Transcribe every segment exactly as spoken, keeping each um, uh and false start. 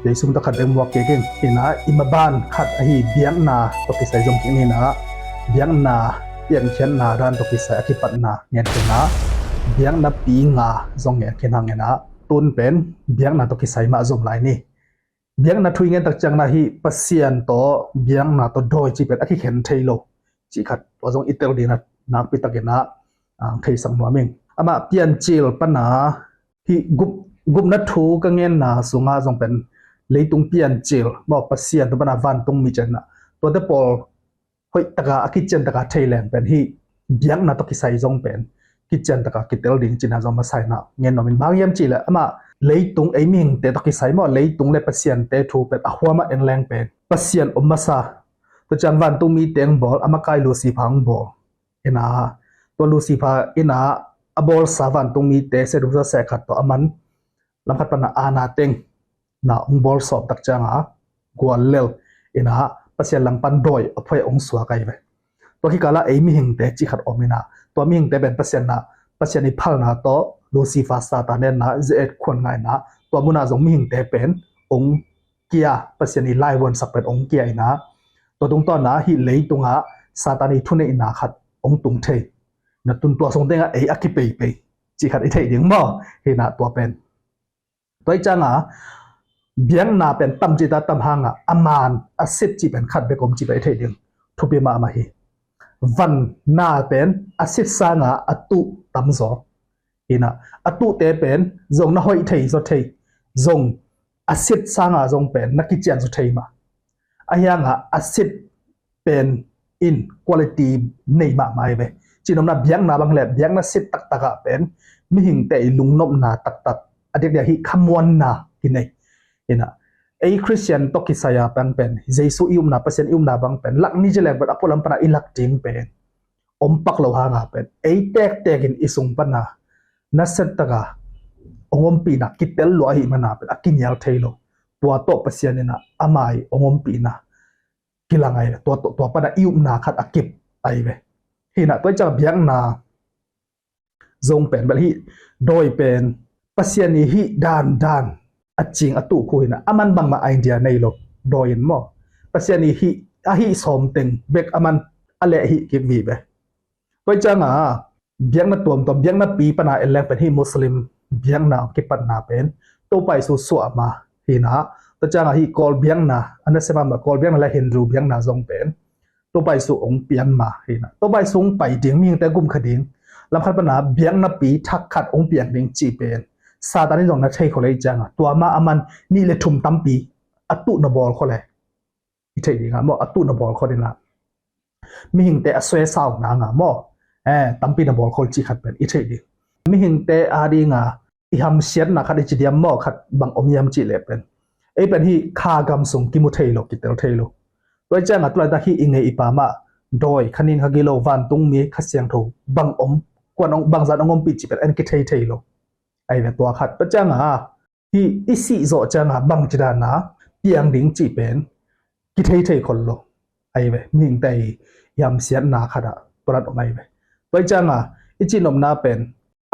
Jesu min tawh khat bek muak kik ing. Hi-in ah i maban khat ahi biakna tawh kisai zong kik ni-in ah, biakna piankhiatna dan tawh kisai a kipatna ngen kik in ah, biakna pi nga zong ngen kik hang in ah, tun pen biakna tawh kisai mah zom lai ni. Biakna thu i ngen tak ciangin ah hih Pasian tawh biakna tawh dawi cih pen a kikhen thei lo cih khat tua zong i tel ding in ah nakpi takin ah, ah, theisak nuam ing. Amah Piancil pan ah hih gup, gupna thu ka ngenna sungah zong pen leitung piancil maw, Pasian tua pan ah vantungmi ciang in ah, tuate pawl hoih takin a kician takin thei leng pen hih biakna tawh kisai zong pen kician takin kitel ding cih in ah zong masa in ah ngen nuam ing. Bang hang hiam cih leh amah leitung, ei mihingte tawh kisai maw, leitung le Pasiante thu pen a huam ah en leng pen Pasian om masa. Tua ciang vantungmi teng bawl, a makai Lucifer hong bawl in ah, tua Lucifer in ah a bawlsa vantungmite, sedusa seh khat tawh aman lam khat pan ah aana teng in ah hong bawl sawm tak ciang ah guallel in ah Pasian langpan dawi a phuai hong suak ahi ve. Tua khit kal ah ei mihingte cih khat om in ah, tua mihingte pen Pasian in ah, Pasian ii phalna tawh Lucifer Satan in ah ze-et khuan ngah in ah, tua mun ah zong mihingte pen hong kia, Pasian ii laivuansak pen hong kia in ah, tua tungtawn ah hih leitung ah Satan ii thuneihna khat hong tung thei. Na tun tua sung teng ah ei a kipeipei cih khat i theih ding maw? Hi-in ah tua pen. Tua ahih ciang ah biakna pen tam cih ta tam hang ah, a man a sit cih pen khat bek om cih pen i theih ding thupi mahmah hi. Van na pen a sit sang ah a tuh tam zaw. Hi-in ah a tuhte pen zong na hoih thei zaw thei, zong a sit sang ah zong pen na kician zaw thei mah. Ahi hang ah a sit pen in quality nei mahmah ahi ve. Cih nopna, biakna bang hi leh biakna sit taktak ah pen mihingte ii lungnopna taktak, a diakdiak hih khamuanna kinei. Hi-in ah ei Khristian tawh kisai a bang pen Jesu i upna, Pasian i upna bang pen lak ni ci leng pen a pualam pan ah i lak ding pen om pak lo hang a pen ei tektek in i sung pan a nasia takin hong ompihna kitel lua ahih man a pen a kinial thei lo. Tua tawh Pasian in ah a mai hong ompihna kilang ahi ve. Tua, tua, tua pan ah i upna khat a kip ahi ve. Hi-in ah tua ahih ciang biakna zong pen bel hih dawi pen Pasian ii hih dandan a cing a tuh khu hi-in ah, aman bangmah idea nei lo, dawi in maw, Pasian ii hih, a hih sawm teng bek aman a leh hih kik vive. Tua ahih ciang ah biakna tuamtuam, biakna pi pan ah en leng pen hih Muslim biakna kipatna pen Topa Jesu suah mah hi-in ah, tua ahih ciang ah hih Kawl biakna, a nasia mahmah Kawl biakna le Hindu biakna zong pen Topa Jesu hong pian mah hi-in ah, Topa Jesu hong pai ding, mihingte gum kha ding, lam khat pan ah biakna pi thak khat hong piang ding cih pen Satan in zong na thei khol ahih ciang ah, tua mah aman nih le thum tampi a tuh na bawl khol e. I theih ding ah maw, a tuh na bawl khol in ah, mihingte a suai sau nang ah maw, eh, tampi na bawl khol cih khat pen i theih ding. Mihingte a ding ah i hamsiatna khat i ci diam maw, khat bang om hiam cih leh pen ei pen hih kha gam sung kimu thei lo, kitel thei lo. Tua ahih ciang ah tu laitak hih i ngei i pa mah dawi, kha nin kha gilo, vantungmi, Kha Siangtho bang om, kuan hong, bangzah in hong ompih cih pen en kithei thei lo. Ahi ve tua khat. Tua ahih ciang ah hih i sih zawh ciang ah bangci dan a piang ding cih pen kithei thei khol lo. Ahi ve, mihingte ii hamsiatna khat ah tua dan om ahi ve. Tua ahih ciang ah i cih nopna pen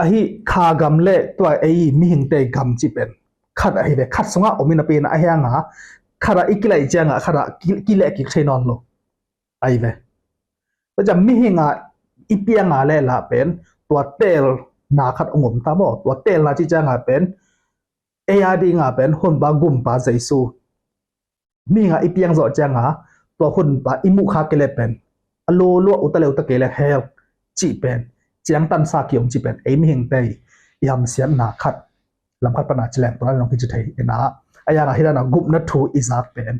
ahi, kha gam le tua ei mihingte gam cih pen khat ahi ve. Khat sungah om i napi in ah, ahi hang ah khat ah i kilaih ciang ah khat ah ki, kileh kik thei nawn lo. Ahi ve. Tua ahih ciang mihing ah i piang a leh lah pen tua teelna khat hong om ta maw. Tua teelna cih ciang ah pen ei a ding ah pen Honpa Gumpa Jesu mihing ah i piang zawh ciang ah tua Honpa i muh khak kei leh pen a lua lua, ut ta leh ut ta kei leh hell cih pen, ciangtansa ki-om cih pen ei mihingte ii hamsiatna khat, lam khat pan ah ci leng tua dan zong kici thei in ah, ahi hang ah hih dan a gupna thu i zak pen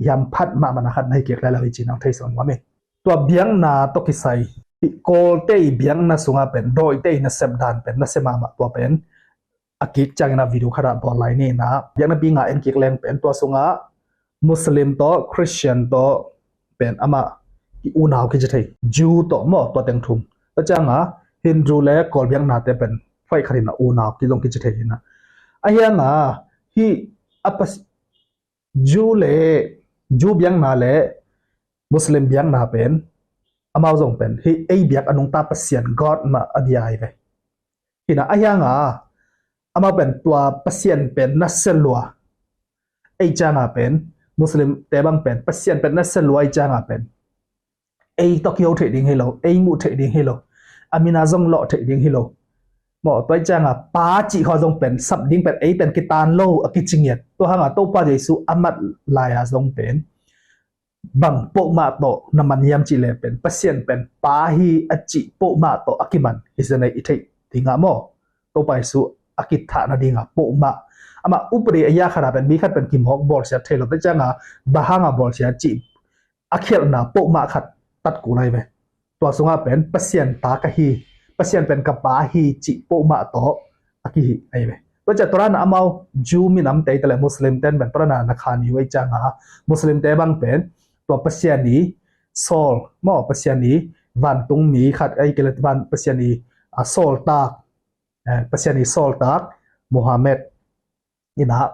i hamphat mahmahna khat na hi kik lai lo hi cih in ah theisak nuam ing. Tua biakna tawh kisai, hih Kawlte ii biakna sungah pen dawite ii nasep dan pen nasia mahmah, tua pen a kik ciangin ah video khat ah bawl lai ni in ah, biakna pi nga en kik leng pen tua sungah Muslim tawh, Christian tawh pen amah ii unau kici thei. Jew tawh maw, tua teng thum. Tua ciang ah Hindu le Kawl biaknate pen phuai khat in ah unau kizong kici thei in ah. Ahi hang ah hih a pas, Jew le, Jew biakna le Muslim biakna pen amau zong pen hih ei biak a nungta Pasian God mah a bia ahi ve. Hi in ah, ahi hang ah amau pen tua Pasian pen nasia lua, Ei cianga pen, Muslim te bang pen, Pasian pen na sia lua ei cianga pen, ei tawh kiho theih ding hi lo, ei muh theih ding hi lo, a min a zong lawh theih ding hi lo. Maw, tua ei cianga pa cih khaw zong pen, sap ding pen, ei pen kitan lo a kici ngiat. Tua hanga Topa Jesu a mat lai-a zong pen, bang pohmah tawh na man hiam cih leh pen, Pasian pen pa hi a cih pohmah tawh a kiman hi zen ei i theih dingah maw. Topa Jesu a kithah nadinga pohmah. Amah upadi a ya khata pen, mi khat pen kimawk bawlsia thei lo, tua cianga bang hanga bawlsia cih a khialhna pohmah khat tat kul lai ve. Tua sungah pen Pasian ta ka hi, Pasian pen ka pa hi cih pohmah tawh a kihi ahi ve. Tua ciah tua dana amau Jew minamte te le Muslim ten pen tua dana na khan uh ei cianga, Muslim te bang pen tua Pasian i sawl maw, Pasian i vantungmi khat, ei kei le van Pasian i, a, sawltak, eh, Pasian i sawltak Muhammad ina,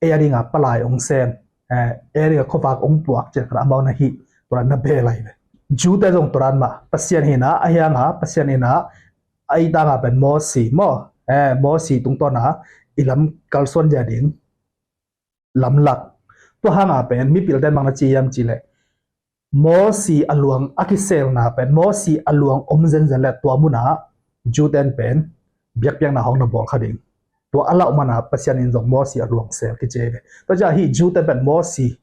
ei a dinga palai ong sem, eh, ei a dinga khuavak ong puak ciat khat amau na hi, tua dan na bel ahi ve. Jew te zong tua dan mah, Pasian hina, a hianga Pasian ina, ei tanga pen Mosi maw, eh, Mosi tungtawna i lam kalsuan dia ding lamlak. Tua hanga pen mipil ten bang na ci hiam cih leh, Mosi a luang a kiselna pen, Mosi a luang om zenzen le tua munah Jew ten pen biakpiakna hong na bawl kha ding. Tua a lauh mana Pasian in zong Mosi a luang sel kici ve. Tua ciah hih Jew ten pen Mosi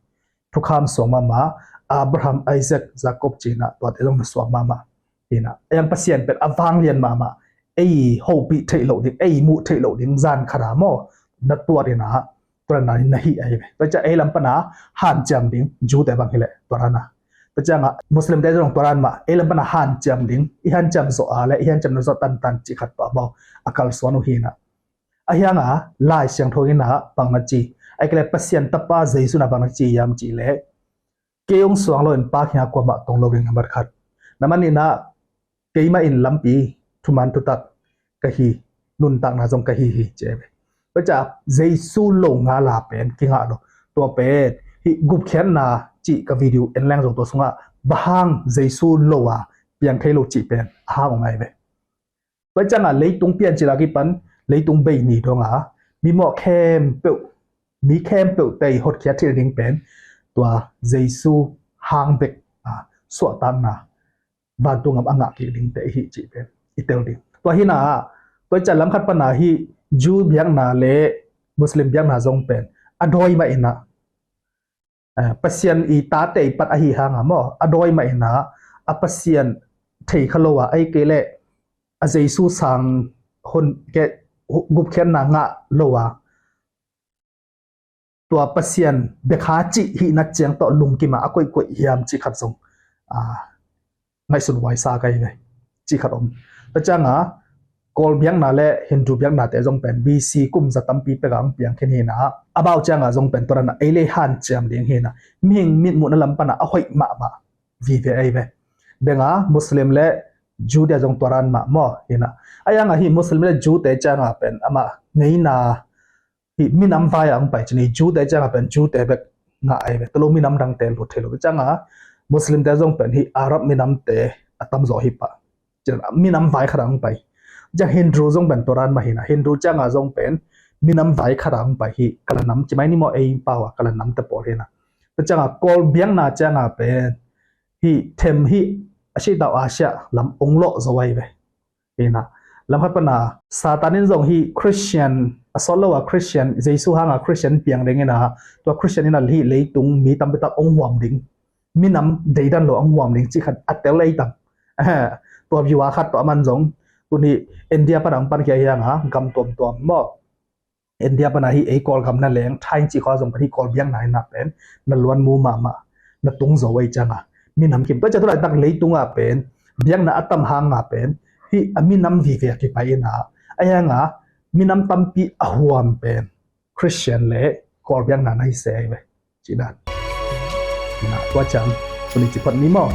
thukham suang mahmah, Abraham, Isaac, Jacob cina tuate zong na suang mahmah. Hina, ei ang Pasian pen a vanglian mahmah, ei hopih theih loh ding, ei muh theih loh ding, zan khata maw, na tuat ina, tua dana na hih ahi ve. Tua ciah ei lam pana hanciam ding, Jew te bang hileh tua dana. Tua cianga Muslim te zong tua dan mah, ei lam pana hanciam ding, i hanciam zawh a le i hanciamna zawh tantan cih khat tua maw, a kalsuan uh hina. A hianga Lai Siangtho ina bang na ci, ei kei le Pasian Tapa Jesu na bang na ci hiam cih leh, kei ong suang loin Pa kianga kuamah tong lo ding, nambat khat. Nambat nihna, keimah in lampi, thuman thutak ka hi, nuntakna zong ka hi hi ci ve. Tua ciah Jesu lo ngala pen kingah lo. Tua pen hih gupkhiatna cih ka video en leng zong tua sungah bang hang Jesu lo a piang thei lo cih pen a hang ong ahi ve. Tua cianga leitung piancil a kipan leitung bei ni donga mimawh khempeuh, mi khempeuh tei hotkhiat thil ding pen tua Jesu hang bek, a, suahtakna vantung gam a ngah kik dingte i hi cih pen i tel ding. Tua hina, tua ciah lam khat pana hih Jew biakna le Muslim biakna zong pen a dawi mah ina, eh, Pasian i tate i pat ahi hanga maw, a dawi mah ina, a Pasian thei kha lo a, ei kei le a Jesu sang hon ke gupkhiatna ngah lo a, tua Pasian bek ha cih hihna ciang tawh lungkima a koihkoih hiam cih khat zong, a, ngaihsut huaisa ka hi ve. Cih khat om. Tua cianga Kawl biakna le Hindu biaknate zong pen B C kum za tampi peka ang piang khin hina. A bau cianga zong pen tua dana ei le hanciam ding hina. Mihing mitmuhna lam pana a hoih mahmah vive ahi ve. Benga Muslim le Jew te zong tua dan mah maw hina. A hianga hih Muslim le Jew te cianga pen amah ngeina hih minam vai a ang pai cini, Jew te cianga pen Jew te bek ngah ahi ve. Talo minam dangte lut thei lo. Cianga Muslim te zong pen hih Arab minamte a tamzaw hi pah. Ciang minam vai khat a ang pai. Ciang Hindu zong pen tua dan mah hina. Hindu cianga zong pen minam vai khat a ang pai hi. Kala nam ci mai ni maw, ei pau a kala nam te pawl hina. Cianga Kawl biakna cianga pen hih them hih a sitau Asia lam ong lawh zo ahi ve. Hina. Lam khat pana Satan in zong hih Christian, a sawt lo a Christian, Jesu hanga Christian piang ding ina, tua Christian ina hih leitung mi tampi tak ong huam ding, minam deidan lo ong huam ding cih khat a tel ei tam. Tua view a khat tua man zong tuni India pana ong pan khia hianga gam tuamtuam maw, India pana hih ei Kawlgam na leng, Thai cih khua zong pan hih Kawl biakna ina pen na luan mu mahmah, na tung zo ei cianga minam kim. Tua ciah tu laitak leitunga pen biakna a tam hanga pen hih a minam vive a kipai ina, a hianga minam tampi a huam pen Christian le Kawl biakna na hi se ahi ve. Cih dan. Na tua ciang tuni ci phot ni maw.